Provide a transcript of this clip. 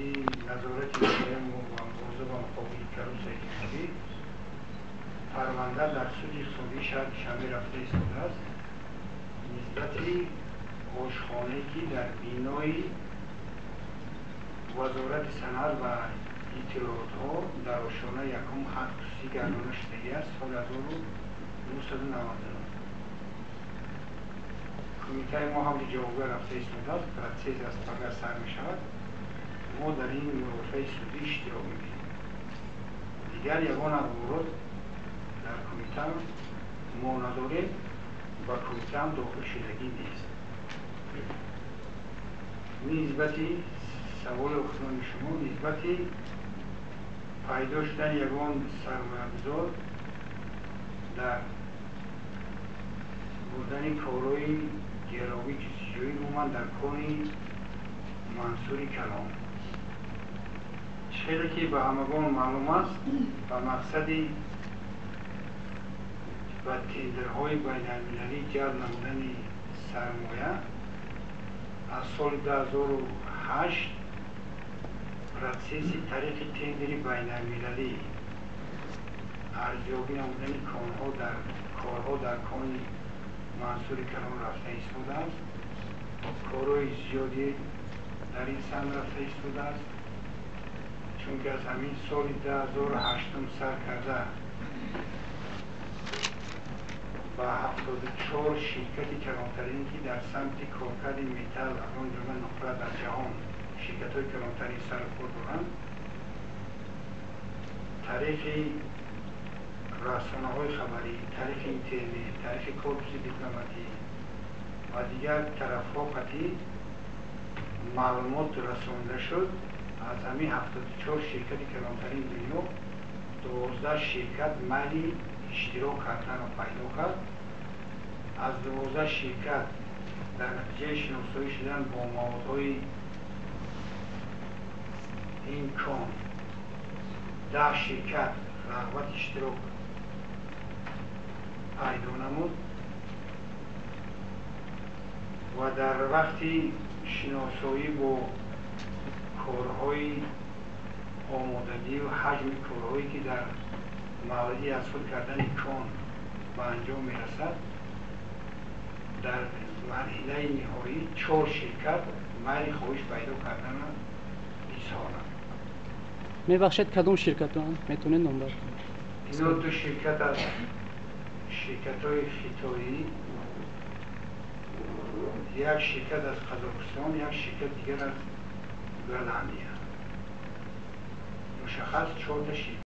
Агентии назорати ва мубориза ба муқобили коррупсияи ҷумҳурӣ парванда дар суди иқтисодии шаҳри Душанбе рафта истодааст нисбати ошхонае, ки дар бинои Вазорати санъат ва иттилоотҳо дар ошхонаи якум хат хусусӣ гардона шудагӣ аст соли 1999. Кумитаи мо ҳам ҷавобгар рафта истодааст, процесс аз пага сар мешавад. Мо дар ин мурофиаи судӣ иштирок мекунем. Дигар ягон ахборот дар кумита мо надорем, ба кумитаам дохил шудагӣ нест. Нисбати саволи охирони шумо, нисбати пайдо шудани ягон сармоягузор дар бурдани корҳои геологӣ ҷустуҷӯӣ, умуман дар кони Мансури Калон, хеле ки ба ҳамагон маълум аст, ба мақсади ба тендерҳои байналмилалӣ ҷалб намудани сармоя аз соли 2008 процесси тариқи тендери байналмилалӣ арзёбӣ намудани конҳо дар корҳо дар кони Мансури Калон рафта истодааст. Корҳои зиёде дар ин самт рафта истодааст, чунки аз ҳамин соли 2008 сар карда ба 74 ширкати калонтарин, ки дар самти коркарди металл, аз он ҷумла нуқра, дар ҷаҳон ширкатҳои калонтарин сару кор доранд, тариқи расонаҳои хабарӣ, тариқи интернет, тариқи корпуси дипломатӣ ва дигар тарафҳо қатъӣ маълумот расонида шуд. Аз ҳамин 74 ширкати калонтарини дунё 12 ширкат майли иштирок карданро пайдо кард. Аз 12 ширкат дар натиҷаи шиносоӣ шудан бо маводҳои ин кон 10 ширкат рағбати иштирок пайдо намуд ва дар вақти шиносоӣ бо корҳои омодагӣ ва ҳаҷми корҳое, ки дар мавриди аз худ кардани кон ба анҷом мерасад, дар марҳилаи ниҳоӣ чор ширкат майли хоҳиш пайдо кардана изҳор намуд. Мебахшед, кадом ширкатон, метавонед номбар кунед? Ино ду ширкат аз ширкатҳои хитоӣ, як ширкат аз Қазоқистон, як ширкат дигар аз Голландия. Мушаххас чорта ширкат.